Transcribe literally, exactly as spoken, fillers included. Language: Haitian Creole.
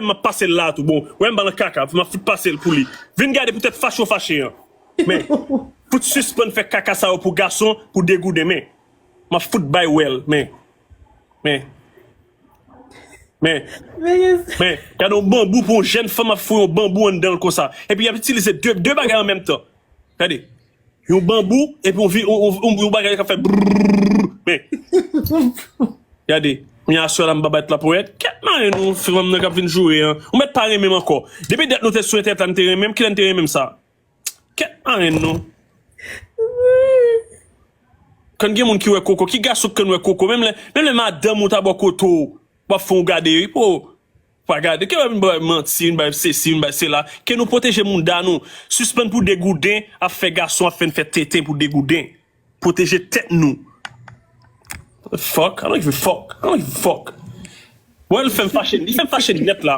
m ap pase l la tou. Bon, wè m ba l kaka, m ap fout pase l pou li. Vin gade poutèt fache w fache an. Men, fout sispann fè kaka sa yo pou gason, pou degouden, men. M ap fout bay wè l, men. Men. Men. Men, gade yon banbou pou yon jèn fanm ap foure yon banbou anndan l konsa. Epi y ap itilize de, de bagay an menm tan. Gade. Yon banbou, epi yon, vi- yon, yon, yon, yon bagay k ap fè brrrr. Men. Gade. Kounye a sè la m pa bat la ponyèt. Kèt mare nou, fanm nan k ap vin joure an. Ou mèt pa renmen m ankò. Depi dat nou te sou entènèt la, m te renmen m. Kilè m te renmen m sa? Kèt mare nou. Kan gen moun ki wè koko, ki gason k kan wè koko, menm lè, menm lè madanm ou ta bò kote w, w ap fè w gade, wi, pou pa gade, ke wè vin bay manti, vin bay sesi, vin bay sela, ke nou pwoteje mouda nou, sispann pou degouden, ap fè gason, ap fè n fè tenten pou degouden, pwoteje tèt nou. Fuck, I don't give a fuck, I don't give a fuck. Bon, l fè m fache, li fè m fache nèt la.